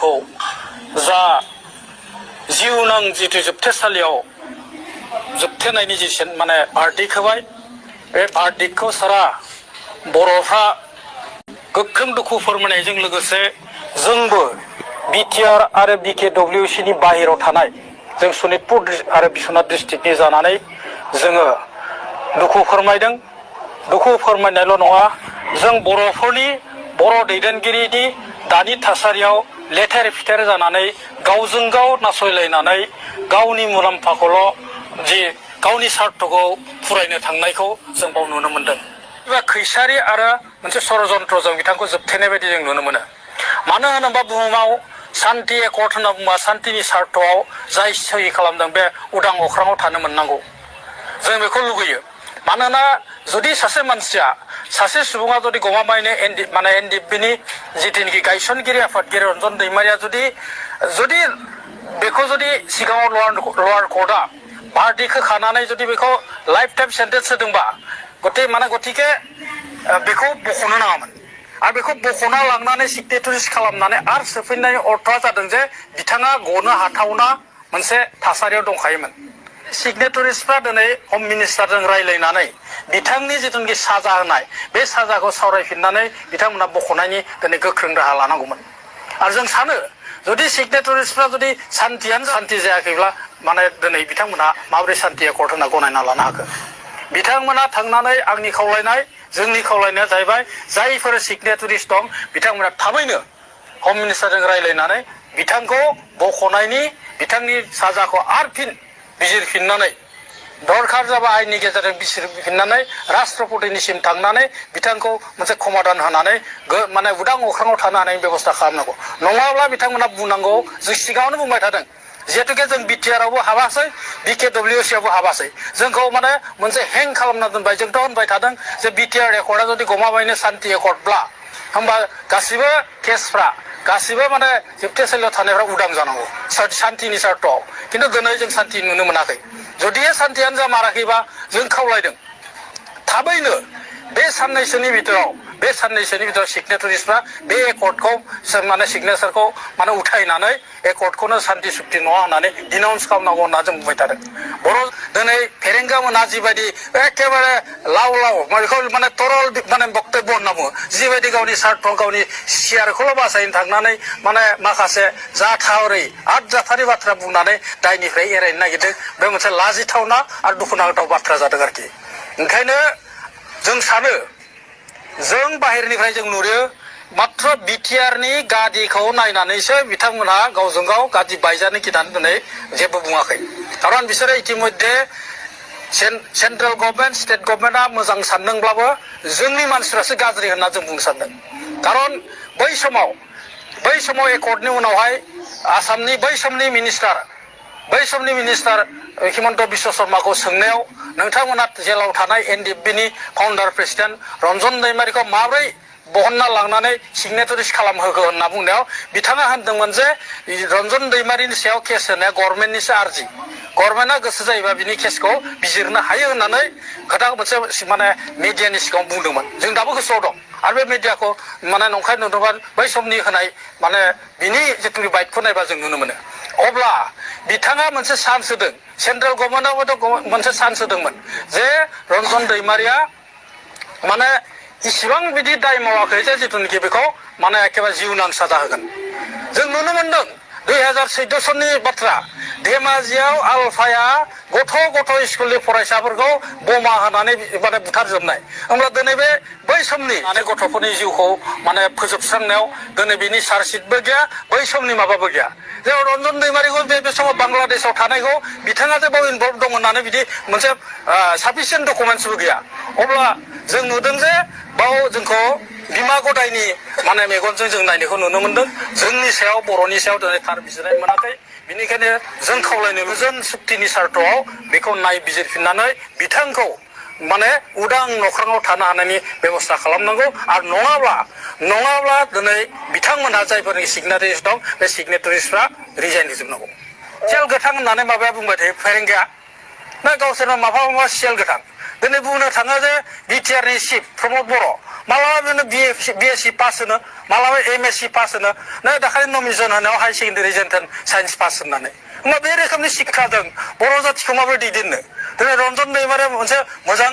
बिटिआरखौ जा जिउनां जिथु जोबथेसालियाव जोबथेनायनि जि माने भारदिक होबाय बे भारदिकखौ सारा बर'फ्रा गोख्रों दुखु फोरमायनायजों लोगोसे जोंबो बिटिआर आरो बिकेडब्लिउसिनि बाहेराव थानाय जों सनितपुर आरो बिश्वनाथ डिस्ट्रिक्टनि जानानै जोङो दुखु फोरमायदों। दुखु फोरमायनायल' नङा, जों बर'फोरनि बर' दैदेनगिरिनि दानि थासारियाव लेथेर फिथेर जानानै गावजों गाव नासयलायनानै गावनि मुलाम्फाखौल' जि गावनि सार्थखौ फुरायनो थांनायखौ जों बाव नुनो मोनदों। एबा खैसारि आरो मोनसे षड़यन्त्रजों बिथांखौ जोबथेनाय बायदि जों नुनो मोनो। मानो होनोबा बुहुमाव शान्ति एकर्ड होनना बुङोबा शान्तिनि सार्थआव जाय सहि खालामदों बे उदां अख्राङाव थानो मोननांगौ, जों बेखौ लुगैयो। मानोना जुदि सासे मानसिया सासे सुबुङा जुदि गमामायैनो एनडिएफबिनि जिथुनिखि गायसनगिरि आफादगिरि रन्जन दैमारिया जुदि बेखौ जुदि सिगाङाव लवार कर्टआ भारदिक होखानानै जुदि बेखौ लाइफ टाइम सेन्टेन्स होदोंबा गतिके बेखौ बख'नो नाङामोन। आरो बेखौ बख'ना लांनानै सिगनेटरिस खालामनानै आरो सोफैनायनि अर्थआ जादों जे बिथाङा गनो हाथावना मोनसे थासारियाव दंखायोमोन। सिगनेटरिसफ्रा दिनै हम मिनिस्टारजों रायज्लायनानै बिथांनि जिथुनिखि साजा होनाय बे साजाखौ सावरायफिननानै बिथांमोना बख'नायनि दिनै गोख्रों राहा लानांगौमोन। आरो जों सानो जुदि सिगनेटरिसफ्रा जुदि सान्तियानो सान्ति जायाखैब्ला दिनै बिथांमोना माबोरै सान्ति एकर्ड होनना गनायना लानो हाखो। बिथांमोना थांनानै आंनि खावलायनाय जोंनि खावलायनाया जाहैबाय जायफोर सिगनेटरिस दं बिथांमोना थाबैनो हम मिनिस्टारजों रायज्लायनानै बिथांखौ बख'नायनि बिथांनि साजाखौ आरो फिन बिजिरफिननानै दरखार जाबा आयेननि गेजेरजों बिजिरफिननानै राष्ट्रपतिनिसिम थांनानै बिथांखौ मोनसे समाधान होनानै उदां अख्राङाव थानो हानायनि बेबस्था खालामनांगौ। नङाब्ला बिथांमोना बुंनांगौ, जों सिगाङावनो बुंबाय थादों जिहेतुके जों बिटिआरआवबो हाबासै बिकेडब्लिउसिआवबो हाबासै, जोंखौ मोनसे हें खालामना दोनबाय। जोंथ' होनबाय थादों जे बिटिआर एकर्डआ जुदि गमामायैनो सान्ति एकर्डब्ला होमबा गासिबो केसफ्रा गासिबो जोबथेसालियाव थानायफ्रा उदां जानांगौ सान्तिनि सार्थआव। खिन्थु दिनै जों सान्ति नुनो मोनाखै। जुदि सान्तियानो जामाराखैबा जों खावलायदों थाबैनो बे साननैसोनि भितराव सिगनेटरिसफ्रा बे एकर्डखौ सिगनेसारखौ उथायनानै एकर्डखौनो सान्ति सुक्ति नङा होननानै डिनाउन्स खालामनांगौ होनना जों बुंबाय थादों। दिनै फेरेंगा मोना जिबायदि एखेबारे लाव बेखौ तरल बक्तब्य होनना बुङो, जिबायदि गावनि सार्थ गावनि सियारखौल' बासायनो थांनानै माखासे जाथावै आदजाथारि बाथ्रा बुंनानै दायनिफ्राय एरायनो नागिरदों। बे मोनसे लाजिथावना आरो दुखुनांथाव बाथ्रा जादों आरोखि। ओंखायनो जों सानो, जों बाहेरनिफ्राय जों नुयो मात्र बिटिआरनि गादिखौ नायनानैसो बिथांमोनहा गावजों गाव गादि बायजानो गिनानै दिनै जेबो बुङाखै। खारन बिसोरो इतिमध्ये सेन्ट्रेल गभर्नमेन्ट स्टेट गभर्नमेन्टआ मोजां सानदोंब्लाबो जोंनि मानसिफ्रासो गाज्रि होनना जों बुंनो सानदों। खारन बै समाव एकर्डनि उनावहाय आसामनि बै समनि मिनिस्टार हिमन्त बिश्व शर्माखौ सोंनायाव नोंथांमोना जेलाव थानाय एनडिएफबिनि फाउन्डार प्रेसिडेन्ट रन्जन दैमारिखौ माबोरै बहनना लांनानै सिगनेटरिस खालामहोखो होनना बुंनायाव बिथाङा होनदोंमोन जे रन्जन दैमारिनि सायाव केस होनाया गभर्नमेन्टनिसो आर्जि, गभर्नमेन्टआ गोसो जायोबा बिनि केसखौ बिजिरनो हायो होननानै खोथा मोनसे मिडियानि सिगाङाव बुंदोंमोन। जों दाबो गोसोआव दं। आरो बे मिडियाखौ नंखाय नुदोंबा बै समनि होनाय बिनि जिथु बाइटखौ नायबा जों नुनो मोनो। अब्ला बिथाङा मोनसे चान्स होदों, सेन्ट्रेल गभर्नमेन्टआबोथ' मोनसे चान्स होदोंमोन जे रन्जन दैमारिया इसिबां बिदि दाय मावाखै जे जिथुनिखि बेखौ एखेबारे जिउनां साजा होगोन। जों नुनो मोनदों 2014 सननि बाथ्रा, धेमाजियाव आलफाया गथ' स्कुलनि फरायसाफोरखौ बमा होनानै बुथारजोबनाय। होमब्ला दिनै बै समनि गथ'फोरनि जिउखौ फोजोबस्रांनायाव दिनै बिनि चार्जसिटबो गैया, बै समनि माबाबो गैया। जे रन्जन दैमारिखौ बे समाव बांलादेशआव थानायखौ बिथाङा जे बाव इनभल्भ दं होननानै बिदि मोनसे साफिसियेन्ट डकुमेन्टसबो गैया। अब्ला जों नुदों जे बाव जोंखौ बिमा गदायनि मेगनजों जों नायनायखौ नुनो मोनदों। जोंनि सायाव बर'नि सायाव दिनै थार बिजिरनाय मोनाखै। बेनिखायनो जों खावलायनो गोजोन सुक्तिनि सार्थआव बेखौ नायबिजिरफिननानै बिथांखौ उदां अख्राङाव थानो हानायनि बेबस्था खालामनांगौ। आरो नङाब्ला दिनै बिथांमोनहा जायफोरनि सिगनेटारिस दं बे सिगनेटारिसफ्रा रिजाइन होजोबनांगौ। सियाल गोथां होननानै माबाया बुंबाय थायो फेरेंगाया, गावसोरनो माबा सियाल गोथां। दिनै बुंनो थाङो जे बिटिआरनि चिफ प्रमद बर' मालाबा बेनो बिएससि पास होनो मालाबा एमएससि पास होनो नै दाखालि नमिनेसन होनायाव हाई सेकेन्डारि जेन्थेन साइन्स पास होननानै होमबा बे रोखोमनि शिक्षाजों बर' जाथिखौ माबोरै दैदेननो दिनै रन्जन दैमारिया मोनसे मोजां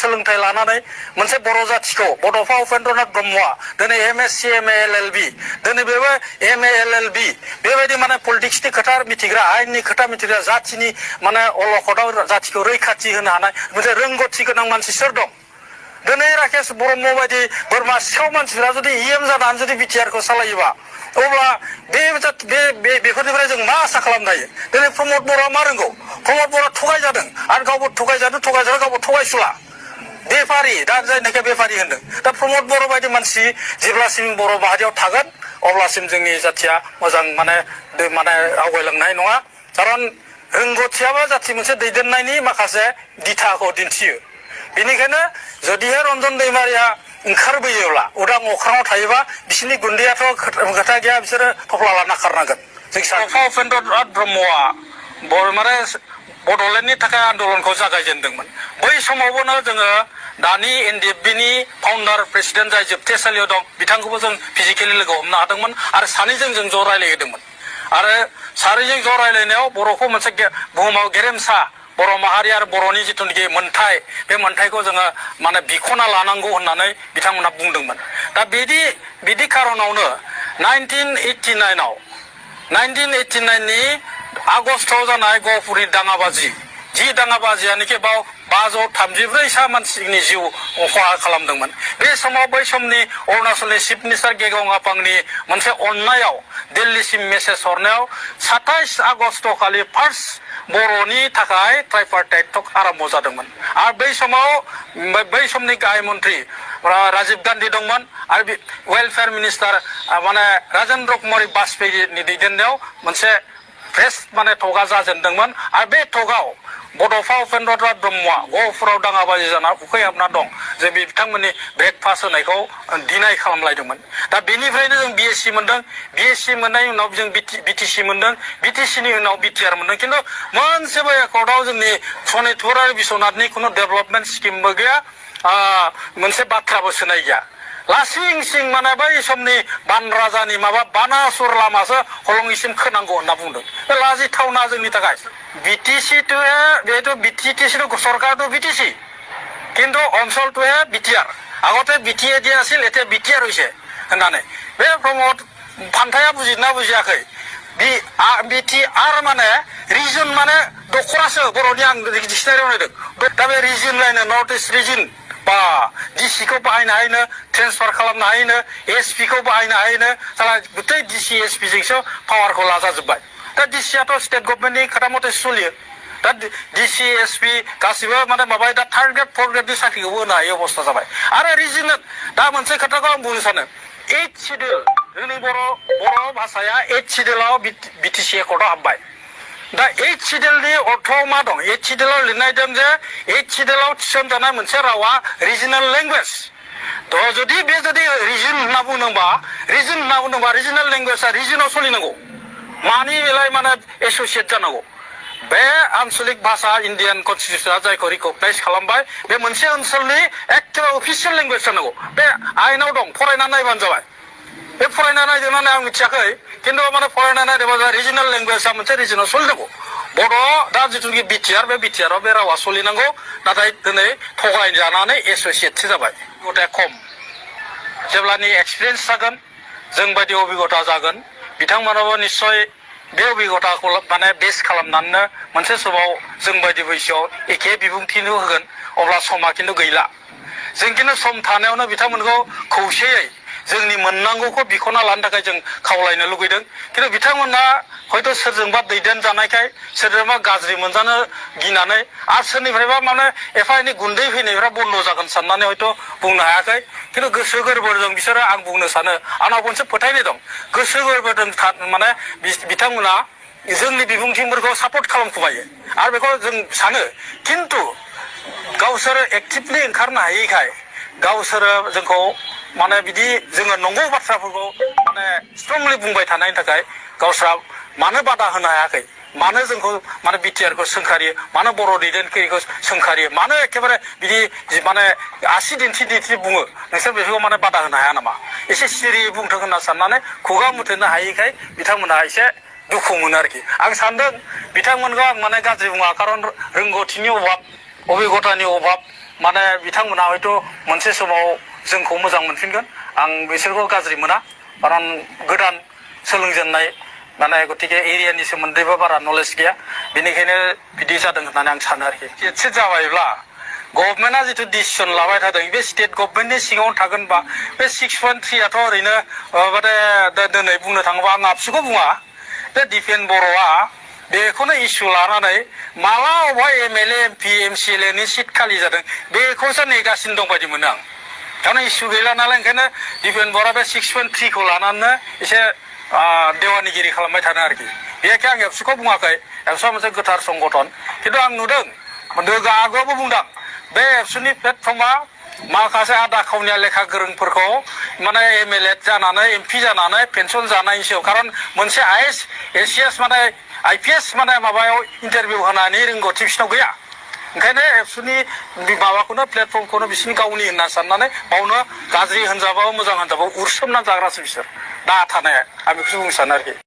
सोलोंथाइ लानानै मोनसे बर' जाथिखौ बड'फा उपेन्द्रनाथ ब्रह्मआ दिनै एमएससि एमए एलएलबि दिनै बेबो एमए एलएलबि बेबायदि माने पलिटिक्सनि खोथा मिथिग्रा आयेननि खोथा मिथिग्रा जाथिनि माने अलखदाव जाथिखौ रैखाथि होनो हानाय मोनसे रोंगौथि गोनां मानसि सोर दं दिनै राकेश ब्रह्म बायदि बोरमा सिखाव मानसिफ्रा जुदि इएम जानानै जुदि बिटिआरखौ सालायोबा अब्ला बेफोरनिफ्राय जों मा आसा खालामनो हायो दिनै प्रमद बर'आ मा रोंगौ प्रमद बर'आ थगायजादों आरो गावबो थगायजादों गावबो थगायसुला बेफारि दा जायनाखि बेफारि होनदों दा प्रमद बर' बायदि मानसि जेब्लासिम बर' माहारियाव थागोन अब्लासिम जोंनि जाथिया मोजां माने आवगायलांनाय नङा खारन रोंगौथियाबो जाथि मोनसे दैदेननायनि माखासे दिथाखौ दिन्थियो बेनिखायनो जुदिहाय रन्जन दैमारिया ओंखारबोयोब्ला उदां अख्राङाव थायोबा बिसोरनि गुन्दैयाथ' खोथा गैया बिसोरो थफ्ला लाना खारनांगोन जों उपेन्द्रनाथ ब्रह्मआ माने बड'लेण्डनि थाखाय आन्दलनखौ जागायजेनदोंमोन बै समावबोनो जोङो दानि एनडिएफबिनि फाउन्डार प्रेसिडेन्ट जाय जोबथेसालियाव दं बिथांखौबो जों फिजिकेलि लोगो हमनो हादोंमोन आरो सानैजों जों ज' रायलायहोदोंमोन आरो सानैजों ज' रायलायनायाव बर'खौ मोनसे बुहुमाव गेरेमसा बर' माहारि आरो बर'नि जिथुनाखि मोन्थाय बे मोन्थायखौ जोङो माने बिख'ना लानांगौ होननानै बिथांमोना बुंदोंमोन दा बिदि खारनावनो 1989नि आगस्टआव जानाय गहपुरनि दाङाबाजि जि दाङाबाजियानोखि बाव 534 मानसिनि जिउ खहा खालामदोंमोन बे समाव बै समनि अरुणाचलनि चिफ मिनिस्टार गेगं आपांनि मोनसे अननायाव दिल्लीसिम मेसेज हरनायाव 27 आगस्ट खालि फार्स्ट बर'नि थाखाय ट्राइपार्टाइट टक आरम्भ जादोंमोन आरो बै समनि गाहाय मन्त्रि राजीव गान्धी दंमोन आरो वेलफेयार मिनिस्टार माने राजेन्द्र कुमारी बाजपेयीनि दैदेननायाव मोनसे फ्रेस माने टकआ जाजेनदोंमोन आरो बे टकआव बड'फा उपेन्द्रनाथ ब्रह्मआ गहपुराव दाङाबाजि जाना उखैहाबना दं जे बिथांमोननि ब्रेकफास्ट होनायखौ डिनाय खालामलायदोंमोन दा बेनिफ्रायनो जों बिएससि मोनदों बिएससि मोननायनि उनाव जों बिटिसि मोनदों बिटिसिनि उनाव बिटिआर मोनदों खिन्थु मोनसेबो एकर्डआव जोंनि सनितपुर आरो बिश्वनाथनि खुनु डेभेलपमेन्ट स्किमबो गैया मोनसे बाथ्राबो सोनाय गैया लासिं सिं माने बै समनि बान राजानि माबा बानासुर लामासो हलंगिसिम खोनांगौ होनना बुंदों बे लाजिथावना जोंनि थाखाय बिटिसिটো बेथ' बिटिसि सरकारটো बिटिसि কিন্তু অঞ্চলটোহে বিটিআর আগতে বিটিএ দিয়া আছিল এতিয়া বিটিআর হৈছে होननानै बे प्रमद फान्थाया बुजिना बुजियाखै बिटिआर माने रिजन माने दखरासो बर'नि आं डिक्सनारियाव नायदों दा बे रिजन लायनो नर्थ इस्ट रिजन बा डिसिखौ बाहायनो हायोनो ट्रेन्सफार खालामनो हायोनो एसपिखौ बाहायनो हायोनो साला गुतै डिसि एसपिजोंसो पावारखौ लाजाजोब्बाय दा डिसियाथ' स्टेट गभर्नमेन्टनि खोथा मथे सोलियो दा डिसि एसपि गासिबो माने माबा दा थार्ड ग्रेड फर्थ ग्रेडनि साख्रिखौबो होनो हायो अबस्था जाबाय आरो रिजनेल दा मोनसे खोथाखौ आं बुंनो सानो 8 सिडिउल जोंनि बर' भाषाया 8 सिडिउलाव बिटिसि एकर्डआव हाबबाय दा 8 सिडिउलनि अर्थआव मा दं 8 सिडिउलाव लिरनाय दं जे 8 सिडिउलाव थिसनजानाय मोनसे रावा रिजनेल लेंगुवेज जुदि रिजन होनना बुंदोंबा रिजनेल लेंगुवेजआ रिजनाव सोलिनांगौ मानि बेलाय माने एस'सियेट जानांगौ बे आन्चलिक भाषा इन्डियान कनस्टिटिउसना जायखौ रिकगनाइज खालामबाय बे मोनसे ओनसोलनि एखेबारे अफिसियेल लेंगुवेज जानांगौ बे आयेनाव दं फरायना नायबानो जाबाय बे फरायना नायदोंना आं मिथियाखै खिन्थु माने फरायना नायदोंबा रिजनेल लेंगुवेजआ मोनसे रिजनाव सोलिनांगौ बर' दा जिथुनाखि बिटिआर बे बिटिआराव बे रावा सोलिनांगौ नाथाय दिनै थगायजानानै एस'सियेटसो जाबाय गथाया खम जेब्लानि एक्सपिरियेन्स जागोन जों बायदि अभिगता जागोन बिथांमोनाबो निस्सय बे अभिगताखौ माने बेस खालामनानैनो मोनसे समाव जों बायदि बैसोआव एखे बिबुंथिनो होगोन अब्ला समा खिन्थु गैला जों खिन्थु सम थानायावनो बिथांमोनखौ खौसेयै जोंनि मोननांगौखौ बिख'ना लानो थाखाय जों खावलायनो लुगैदों खिन्थु बिथांमोना हयथ' सोरजोंबा दैदेन जानायखाय सोरजोंबा गाज्रि मोनजानो गिनानै आरो सोरनिफ्रायबा माने एफा एनै गुन्दै फैनायफ्रा बन्द जागोन साननानै हयथ' बुंनो हायाखै खिन्थु गोसो गोरबोजों बिसोरो आं बुंनो सानो आंनाव मोनसे फोथायनाय दं गोसो गोरबोजों माने बिथांमोना जोंनि बिबुंथिफोरखौ सापर्ट खालामखुमायो आरो बेखौ जों सानो खिन्थु गावसोरो एक्टिभलि ओंखारनो हायैखाय गावसोरो जोंखौ माने बिदि जोङो नंगौ बाथ्राफोरखौ माने स्ट्रंलि बुंबाय थानायनि थाखाय गावस्रा मानो बादा होनो हायाखै मानो जोंखौ माने बिटिआरखौ सोंखारियो मानो बर' दैदेनगिरिखौ सोंखारियो मानो एखेबारे बिदि माने आसि दिन्थि दिन्थि बुङो नोंसोर बेखौ माने बादा होनो हाया नामा एसे सिरियै बुंथों होनना साननानै खुगा मुथेनो हायैखाय बिथांमोनहा एसे दुखु मोनो आरोखि आं सानदों बिथांमोनखौ आं माने गाज्रि बुङा खारन रोंगौथिनि अभाब अबिगथानि अभाब माने बिथांमोना हयथ' मोनसे समाव जोंखौ मोजां मोनफिनगोन आं बिसोरखौ गाज्रि मोना खारन गोदान सोलोंजेननाय माने गतिके एरियानि सोमोन्दैबो बारा नलेज गैया बेनिखायनो बिदि जादों होननानै आं सानो आरोखि एसे जाबायब्ला गभर्नमेन्टआ जिथु डिसिसन लाबाय थादों बे स्टेट गभर्नमेन्टनि सिङावनो थागोनबा बे 6.3आथ' ओरैनो माने दिनै बुंनो थाङोबा आं आबसुखौ बुङा बे दिपेन बर'आ बेखौनो इसु लानानै माला अबेबा एमएलए एमपि एमसिएलए नि सिट खालि जादों बेखौसो नेगासिनो दं बायदि मोनो आं थारमाने इसु गैला नालाय ओंखायनो दिपेन बर'आ बे 6.3खौ लानानै एसे देवानिगिरि खालामबाय थादों आरोखि बेखौ आं एबसुखौ बुङाखै एबसुआ मोनसे गोथार संगठन खिन्थु आं नुदों आगोलावबो बुंदों बे एबसुनि प्लेटफर्मा माखासे आदा खावनिया लेखा गोरोंफोरखौ माने एमएलए जानानै एमपि जानानै पेनसन जानायनि सायाव खारन मोनसे आइएस एसिएस माने आइपिएस माने माबायाव इन्टारभिउ होनानै रोंगौथि बिसिनाव गैया ओंखायनो एबसुनि माबाखौनो प्लेटफर्मखौनो बिसिनि गावनि होनना साननानै बावनो गाज्रि होनजाबाबो मोजां होनजाबाबो उरसोमना जाग्रासो बिसोर दा थानाया आं बेखौसो बुंनो सानो आरोखि